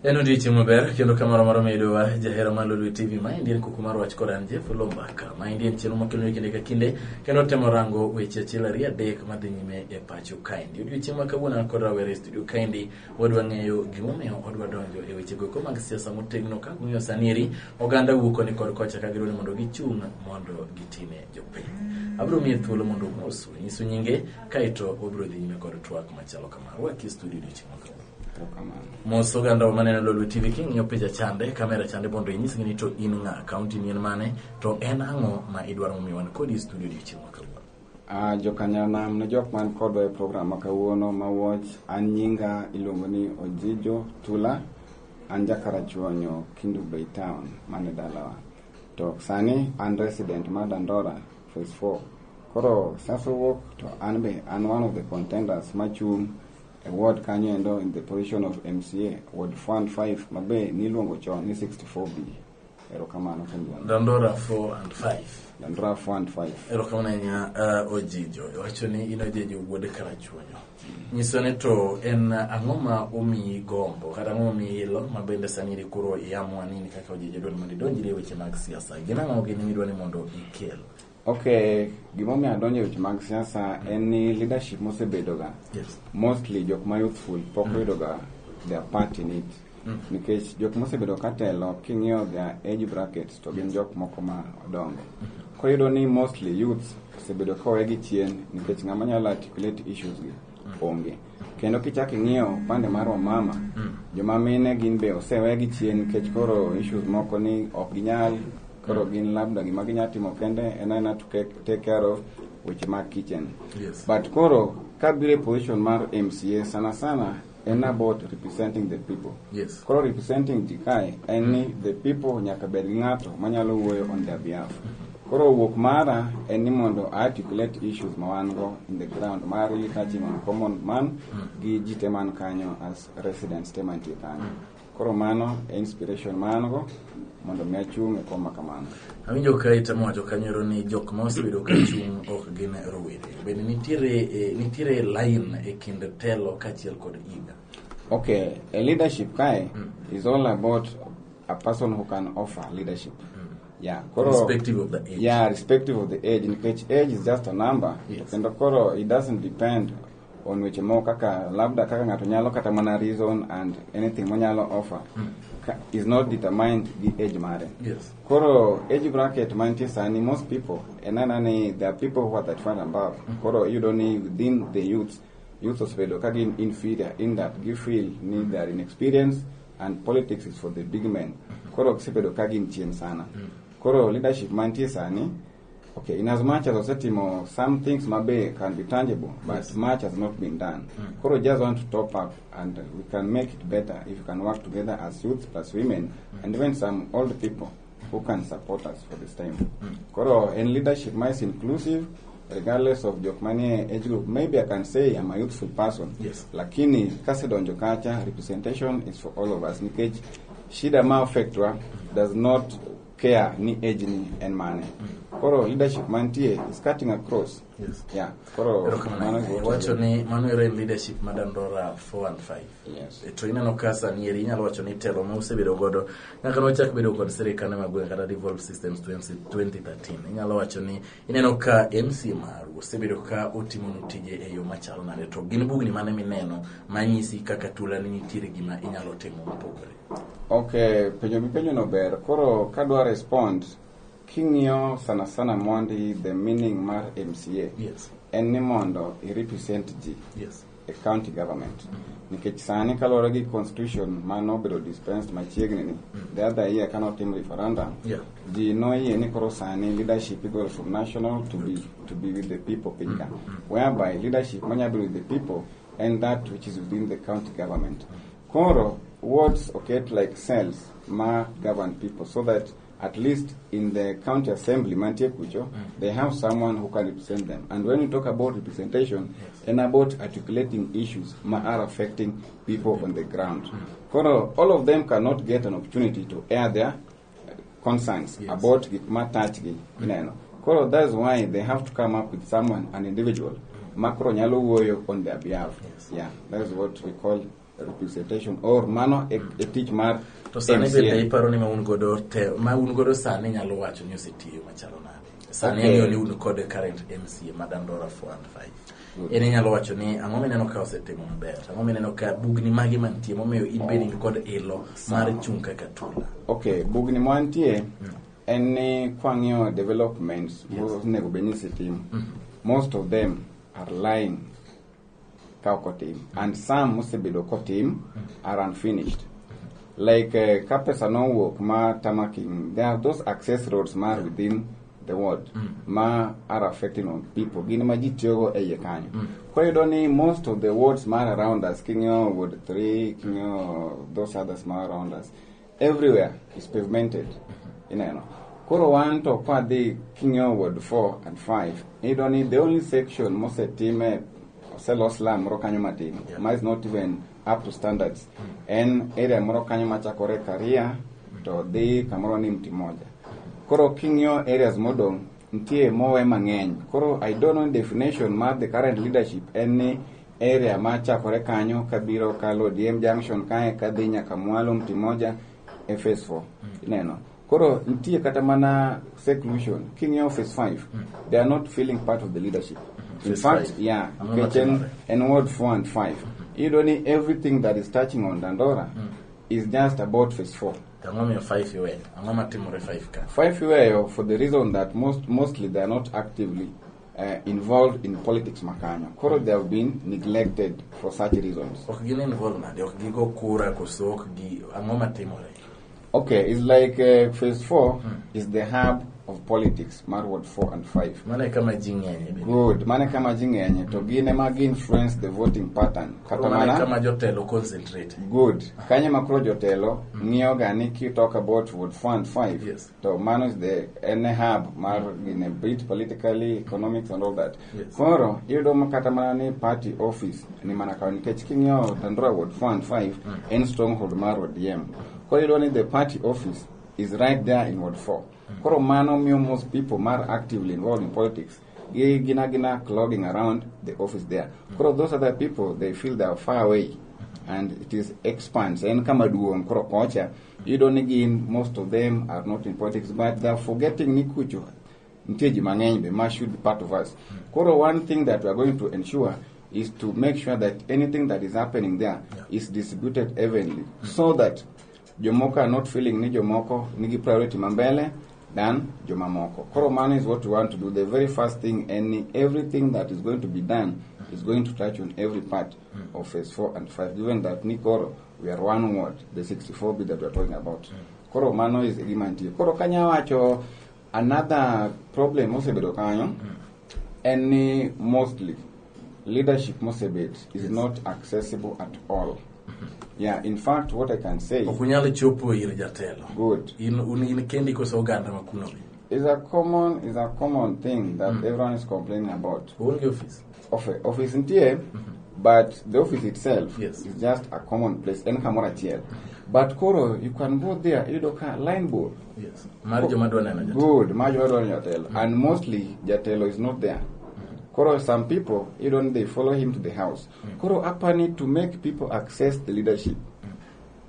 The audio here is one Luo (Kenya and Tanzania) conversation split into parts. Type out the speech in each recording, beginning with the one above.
En odiechieng' maber kendo kamoro amora mayudowa jahera mar Lolwe TV. Maendi en kuku mar wach kod an Jeff Lombaka. Maendi en chenro makelo kinde ka kinde kendo temo rango weche achiel, ariyo, adek madhi nyime e pacho kaendi. Odiechieng' ma kawuono an kod rawere e studio kaendi, wadwa ng'eyo gimomiyo odwa donjo e weche goeko mag siasa motegno ka gung'iyo sani eri oganda wuok koni kod kocha ka gidwa ni mondo gichung' mondo gitine jopiny. Abiro miye thuolo mondo omosu, nyisu nyinge, kaeto wabiro dhi nyime kod twak machalo kama. Rwaki e studio odiechieng' ma kawuono. Erokamano. Mos oganda wa maneno Lolwe TV king'iyo picha chande, kamera chande mondo inyisgi ni to in ng'a, kaunti ni en mane, to en ang'o ma idwaro momiyo wan kodi e studio odiechieng' ma kawuono. Jokanyanam ne jok man kodwa e program ma kawuono ma watch an nyinga iluongo ni Ojijo Tula, an jakarachuonyo Kendu Bay Town mane dalawa. To sani an resident mar Dandora Phase 4. Koro sasa wuok to an be an one of the contenders machung' e ward kanyo endo in the position of MCA ward 4 and 5 mabe niluongo chon ni 64B. Erokamano kendo. Dandora 4 and 5. Dandora 4 and 5. Erokamano ahinya, Ojijo. Iwacho ni in Ojijo wuod Karachuonyo. Nyiso ni to en ang'o ma omiyi gombo kata ang'o momiyi ilo ma bende sani eri koro iamua ni in kaka Ojijo idwa ni mondo idonjri e weche mag siasa. Gin ang'o gini midwa ni mondo ikel? Okay, gimomiyo adonjo e weche mag siasa en ni leadership mosebedoga mostly jok ma youthful pok oyudoga their part in it. Nikech jok mosebedo ka telo, king'iyo their age brackets, to gin jok moko ma odongo. Koro iyudo ni mostly youths osebedo ka owegi chien nikech ng'ama nyalo articulate issues gi onge. Kendo kichak ing'iyo pande mar wamama, joma mine gin be osewegi chien nikech koro issues moko ni ok ginyal, koro gin labda gima ginyalo timo kende en aena to take care of weche mag kitchen. But koro kabiro e position mar MCA, sana sana en about representing the people. Koro representing ji kae en ni the people nyaka bed gi ng'ato manyalo wuoyo on their behalf. Koro wuok mara en ni mondo articulate issues ma wan go in the ground ma really touching on common man gi ji te man kanyo as residents te mantie kanyo. Koro mano e inspiration ma an go mondo mi achung' e kom ma kamano. Awinjo ka itemo wacho kanyo ero ni jok ma osebedo ka chung' ok gin rowere. Bende nitiere line e kind telo kaachiel kod higa? Okay, a leadership kae is all about a person who can offer leadership. Yeah, koro Respective of the age. Yeah, respective of the age, nikech age is just a number. Kendo koro it doesn't depend on weche moko kaka labda kaka ng'ato nyalo kata mana reason and anything monyalo offer is not determined gi age mare. Koro age bracket mantie sani, most people en ana ni there are people who are 35 and above. Koro iyudo ni within the youths, youth osebedo ka gin inferior in that gi feel ni they are inexperienced and politics is for the big men. Koro gisebedo ka gin chien sana. Koro leadership mantie sani, okay, in as much as osetimo some things mabe can be tangible, but much has not been done. Koro just want to top up and we can make it better if we can work together as youth plus women and even some old people who can support us for this time. Koro en leadership ma is inclusive regardless of jok manie age group. Maybe I can say I'm a youthful person. Lakini kasedonjo kacha, representation is for all of us nikech shida ma affect wa does not care ni age ni en mane. Koro leadership mantie is cutting across. Yeah. Koro Erokamano mano ahinya. is what I Iwacho do. ni mano ero en leadership ma Dandora 4 and 5. Yes. To ineno ka sani eri inyalo wacho ni telo ma usebedo godo nyaka nochak bedo kod sirikande mag gweng' kata devolved systems 2013. Inyalo wacho ni ineno ka MC maru osebedo ka otimonu tije e yo machalo nade, to gin bugni mane mineno manyisi kaka tula ni nitiere gima inyalo timo mopogore? Okay, penjo mipenjo no ber. Koro kadwa respond, king'iyo sana sana mondi the meaning mar MCA en ni mondo i represent ji e county government. Nikech sani kaluwore gi constitution manobedo dispensed machiegni ni, the other year kanotim referendum, ji noyie ni koro sani leadership igolo from national to be with the people piny ka. Whereby leadership manya bedo with the people and that which is within the county government. Koro wards oket like cells ma govern people so that at least in the county assembly mantie kucho, they have someone who can represent them. And when you talk about representation, and about articulating issues ma are affecting people on the ground. Koro all of them cannot get an opportunity to air their concerns about gik ma touch gi ineno. Koro that's why they have to come up with someone, an individual, ma koro nyalo wuoyo on their behalf. Yeah, that is what we call representation or mano e tich mar To sani MCA. bende iparo ni ma un godo te, ma un godo sani nyalo wacho ni osetiyo machalo nade? Sani Okay. ang'eyo ni un kod current MCA ma Dandora 4 and 5. En inyalo wacho ni ang'o mineno ka osetimo maber? Ang'o mineno ka bugni mage mantie momiyo in bende in kod ilo mar chung' kaka tula? Okay, bugni mantie en ni kwang'iyo developments monego bed ni osetim, most of them are lying ka ok otim and some mosebedo kotim are unfinished. Like ka pesa nowuok ma tarmacking, there are those access roads mar within the ward ma are affecting on people, gin ma ji tiyogo e iye kanyo. Koro iyudo ni most of the wards mar around us, king'iyo ward 3, king'iyo those others mar around us, everywhere is pavemented, ineno. Koro wan to kwadhi king'iyo ward 4 and 5, iyudo ni the only section mosetime, oselos lam moro kanyo matin ma is not even up to standards, en area moro kanyo machakore Karia to dhi kamoro ni Mti Moja. Koro king'iyo areas modong', nitie mowe mang'eny. Koro I don't know, definition mar the current leadership en ni area machakore kanyo kabiro kalo DM Junction kae kadhi nyaka mwalo Mti Moja e phase 4, ineno. Koro nitie kata mana seclusion. King'iyo phase 5, they are not feeling part of the leadership. In Phase fact, five. yeah, Ang'o nikech en, matimore? en ward 4 and 5, iyudo ni everything that is touching on Dandora is just about phase 4. To ang'o miyo 5 iweyo? Ang'o matimore 5 ka? 5 iweyo for the reason that mostly they are not actively involved in politics makanyo. Koro they have been neglected for such reasons. Ok gin involved nade? Ok gigo kura koso ok gi ang'o matimore? Okay, it's like phase 4 is the hub of politics mar ward 4 and 5. Mano e kama ji ng'enye bende. Good, mano e kama ji ng'enye to gin ema gi influence the voting pattern. Koro Kata mano e mana kama jotelo concentrate. Good. Kanyo ma koro jotelo ng'iyo ga ni ki talk about ward 4 and 5 to mano is the en e hub mar gine, be it politically, economics and all that. Koro iyudo ma kata mana ni party office ni mana kawo, nikech king'iyo Dandora ward 4 and 5 en stronghold mar ODM. Koro iyudo ni the party office is right there in ward 4. Koro mano miyo most people mar actively involved in politics gi gina clogging around the office there. Koro those other people, they feel they are far away and it is expanse, en kama duong'. Koro kocha iyudo ni gin most of them are not in politics, but they are forgetting ni kucho nitie ji mang'eny be ma should be part of us. Koro one thing that we are going to ensure is to make sure that anything that is happening there is distributed evenly, so that jomoko are not feeling ni jomoko nigi priority mambele than jomamoko. Koro mano is what we want to do. The very first thing en ni everything that is going to be done is going to touch on every part of phase 4 and 5, given that ni koro we are one ward, the 64B that we are talking about. Koro mano is gima nitie. Koro kanya wacho another problem mosebedo kanyo en ni mostly leadership mosebet is not accessible at all. Yeah, in fact, what I can say, Ok unyal chopo ir jatelo. Good. In un in kendi koso oganda ma kuno be? Is a common thing that everyone is complaining about. Uonge office. Office nitie, but the office itself is just a common place, en kamoro achiel. But koro you can go there, iyudo ka line bor. Mar joma dwa neno jatelo. Good, mar joma dwa neno jatelo. And mostly jatelo is not there. Koro some people, you don't, they follow him to the house. Koro apani to make people access the leadership,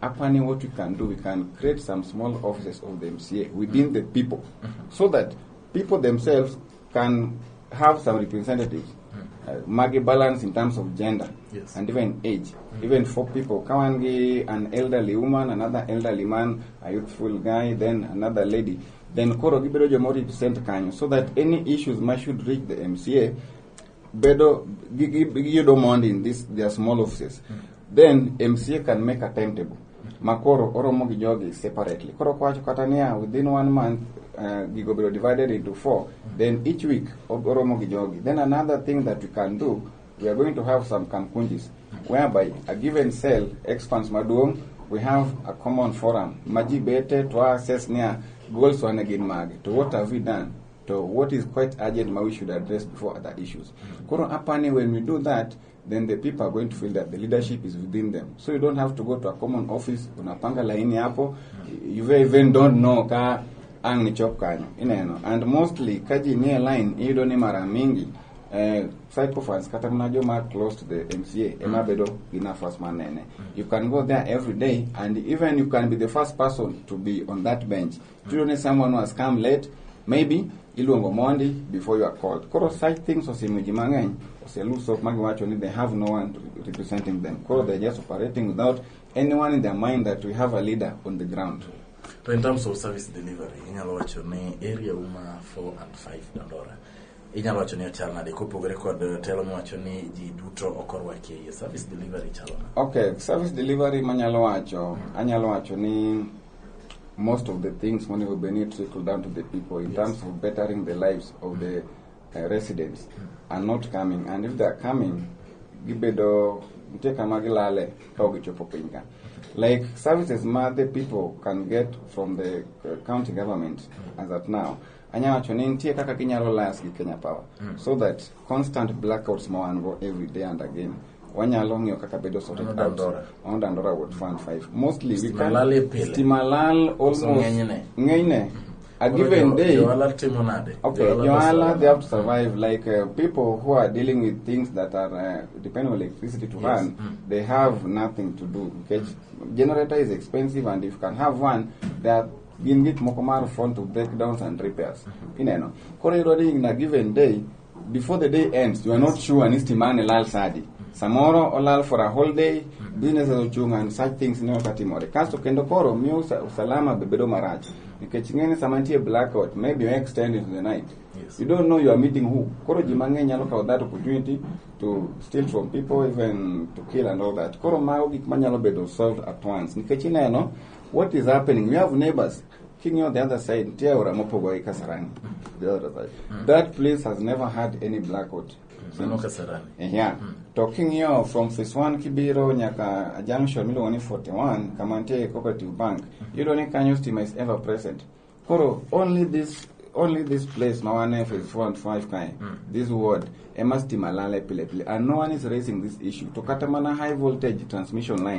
apani what we can do, we can create some small offices of the MCA within the people, so that people themselves can have some representatives. Magi balance in terms of gender and even age. Even for people, kawangi an elderly woman, another elderly man, a youthful guy, then another lady. Then koro gibedo joma represent kanyo, so that any issues ma should reach the MCA bedo giyudo mondi in this their small offices. Then MCA can make a timetable ma koro oromo gi jogi separately. Koro kowacho kata niya within one month, gigo bedo divided into four, then each week oromo gi jogi. Then another thing that we can do, we are going to have some kamkunjis whereby a given cell expands maduong', we have a common forum ma ji bete to assess niya goals wane gin mage, to what have we done, to what is quite urgent ma we should address before other issues. Koro apani when we do that, then the people are going to feel that the leadership is within them. So you don't have to go to a common office, unapanga laini hapo, you even don't know ka ang' ni chop kanyo, ineno. And mostly ka ji nie line, iyudo ni mara mingi Sycophants kata mana joma close to the MCA ema bedo gi nafas manene. You can go there every day and even you can be the first person to be on that bench. Tiyudo ni someone who has come late, maybe iluongo mondi before you are called. Koro such things osemiyo ji mang'eny ose lose hope magiwacho ni they have no one representing them. Koro they're just operating without anyone in their mind that we have a leader on the ground. To in terms of service delivery, inyalo wacho ni area uma 4 and 5 Dandora inyalo wacho ni ochal nade kopogore kod telo miwacho ni ji duto ok orwaki e iye? Service delivery chalo nade? Okay, service delivery manyalo wacho, anyalo wacho ni most of the things monego bed ni trickle down to the people in terms of bettering the lives of the residents are not coming, and if they are coming, gibedo nitie kama gilale ka ok gichopo piny ka. Like services ma the people can get from the county government as at now, anya wacho ni nitie kaka ginyalo liaise gi Kenya Power so that constant blackouts ma wan go every day and again wanyalo ng'iyo kaka bedo sorted Mano out. Dandora. Mano Dandora Ward 4 and 5 mostly we Stima can lal e pile. Stima lal almost ng'enyne? Ng'enyne a Koro given day. Johala timo nade? Okay, Johala Johala, they have to survive. Like people who are dealing with things that are depend on electricity to run, they have nothing to do. Okay, generator is expensive, and if you can have one, they are gin gik moko mar phone to breakdowns and repairs. Ineno. Koro iyudo ni in a given day, before the day ends, you are not sure ni stima ne lal sadi. Samoro olal for a whole day, businesses ochung' and such things ne ok timore. Kasto kendo koro miyo usalama be bedo marach. Nikech ing'e ni sama nitie blackout, maybe you extend into the night. Yes. You don't know you are meeting who. Koro ji mang'eny nyalo kawo that opportunity to steal from people, even to kill and all that. Koro mago gik manyalo bedo solved at once. Nikech ineno, what is happening? We have neighbors. King'iyo the other side, nitie aora mopogore gi Kasarani. The other side. That place has never had any blackout. Mano Kasarani. Yeah. To king'iyo from phase 1 kibiro nyaka a junction miluongo ni 41 kama nitie Cooperative Bank, iyudo ni kanyo stima is ever present. Koro only this place ma wan e phase 4 and 5 kae, this ward ema stima lale pile pile and no one is raising this issue. To kata mana high voltage transmission line